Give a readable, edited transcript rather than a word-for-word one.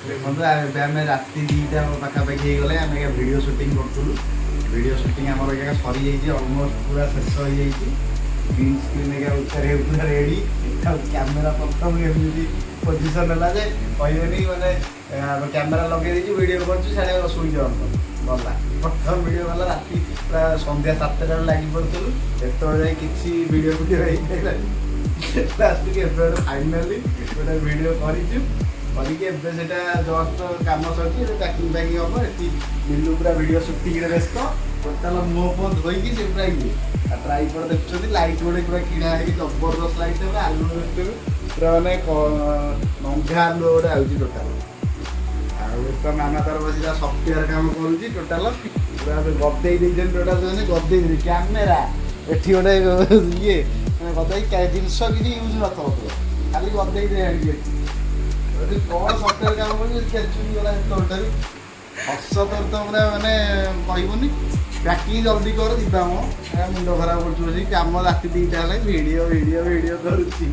ଦେଖନ୍ତୁ, ଏବେ ଆମେ ରାତି 2ଟା ପାଖାପାଖି ହେଇଗଲେ। ଆମେ ଭିଡ଼ିଓ ସୁଟିଂ କରୁଥିଲୁ। ଭିଡ଼ିଓ ସୁଟିଂ ଆମର ଏଇଟା ସରିଯାଇଛି, ଅଲମୋଷ୍ଟ ପୁରା ଶେଷ ହେଇଯାଇଛି। ଗ୍ରୀନ୍ ସ୍କ୍ରିନ୍ ଏଇଟା ଉପରେ ପୁରା ରେଡ଼ି। ଆଉ କ୍ୟାମେରା ପ୍ରଥମ ଏମିତି ପୋଜିସନ୍ ହେଲା ଯେ କହିବେନି। ମାନେ କ୍ୟାମେରା ଲଗେଇ ଦେଇଛୁ, ଭିଡ଼ିଓ କରୁଛୁ, ସିଆଡ଼େ ସୁଇଚ୍ ଅନ୍ ଗଲା। ପ୍ରଥମ ଭିଡ଼ିଓ ଗଲା। ରାତି ପୁରା ସନ୍ଧ୍ୟା 7ଟା ବେଳେ ଲାଗି ପଡ଼ୁଥିଲୁ, ଏତେବେଳେ ଯାଇ କିଛି ଭିଡ଼ିଓ ଫିଡ଼ିଓ ହେଇପାରିଲାନି। ଲାଷ୍ଟକୁ ଏବେ ଗୋଟେ ଫାଇନାଲି ଗୋଟେ ଭିଡ଼ିଓ କରିଛୁ। କରିକି ଏବେ ସେଇଟା ଜଷ୍ଟ କାମ ସରିଛି, ଏବେ ପ୍ୟାକିଂ ଫ୍ୟାକିଂ ହେବ। ଏଠି ମିଲୁ ପୁରା ଭିଡ଼ିଓ ସୁଟିଂରେ ବ୍ୟସ୍ତ। ଟୋଟାଲ ମୁହଁ ଫୁହଁ ଧୋଇକି ସେ ପୁରା ଇଏ। ଆଉ ଟ୍ରାଇପଡ଼ ଦେଖୁଛନ୍ତି, ଲାଇଟ୍ ଗୋଟେ ପୁରା କିଣା ହେଇକି, ଜବରଦସ୍ତ ଲାଇଟ୍ ହେବେ, ଆଲୁଅ ଦେଖୁଥିବେ, ପୁରା ମାନେ ନଙ୍ଘା ଆଲୁଅ ଗୋଟେ ଆଉଛି ଟୋଟାଲ। ଆଉ ତ ମାମା ତାର ବସି ତା ସଫ୍ଟୱେୟାର କାମ କରୁଛି। ଟୋଟାଲ ପୁରା ଏବେ ଗଦେଇ ଦେଇଛନ୍ତି, ଟୋଟାଲ ମାନେ ଗଦେଇ ଦେଇଛନ୍ତି କ୍ୟାମେରା ଏଠି ଗୋଟେ ଇଏ, ମାନେ ଗଦେଇ ଜିନିଷ କିଛି ୟୁଜ୍ ନଥିବ, ଖାଲି ଗଦେଇ ଦେଇ ଆଣିକି ଏଠି। ଏଠି କ'ଣ ସଫ୍ଟୱେୟାର କାମ କରୁଛି, କେଚୁରି ଗଲା ସେତେବେଳଠାରୁ। ହସ ତୋର ତ ପୁରା ମାନେ କହିବୁନି। ପ୍ୟାକିଂ ଜଲ୍ଦି କର, ଯିବା ମ। ଏ ମୁଣ୍ଡ ଖରାପ କରୁଛୁ ବସିକି କାମ। ରାତି 2ଟା ହେଲେ ଭିଡ଼ିଓ ଭିଡ଼ିଓ ଭିଡ଼ିଓ କରୁଛି।